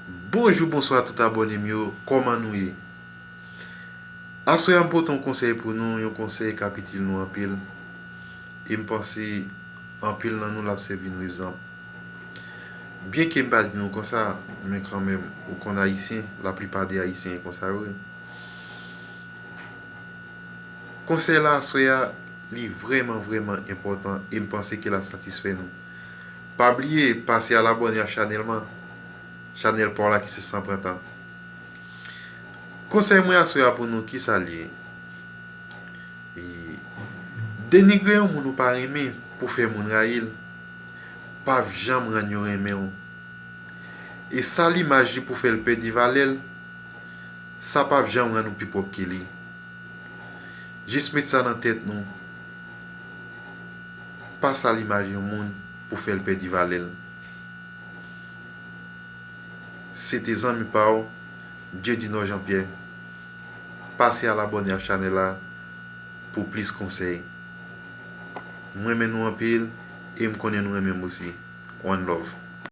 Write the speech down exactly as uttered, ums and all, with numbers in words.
Bonjou, bonswa tout abòne m yo, kòman nou ye? Aswè a m pote yon konsèy pou nou, yon konsèy k ap itil nou anpil. E m panse anpil nan nou l ap sèvi nou egzanp. Byenke m pa di nou konsa, men kanmenm, ou konn Ayisyen, laplipa de Ayisyen konsa yo ye. Konsèy la aswè a, li vrèman, vrèman enpòtan e m panse ke l ap satisfè nou. Pa bliye pase al abòne ak chanèl mwen, chanèl pa w la ki se San Pran Tan. Konsèy mwen aswè a pou nou, kisa l ye? E, denigre yon moun ou pa renmen pou fè moun rayi l, p ap janm rann yo renmen w. E sal imaj li pou fè l pèdi valè l, sa p ap janm rann ou pi pwòp ke li. Jis met sa nan tèt nou. Pa sal imaj yon moun pou fè l pèdi valè l. Se te zanmi pa w, Dieudinor Jean Pierre. Pase al abòne ak chanèl la pou plis konsèy. M renmen nou anpil e m konnen nou renmen m osi. One love.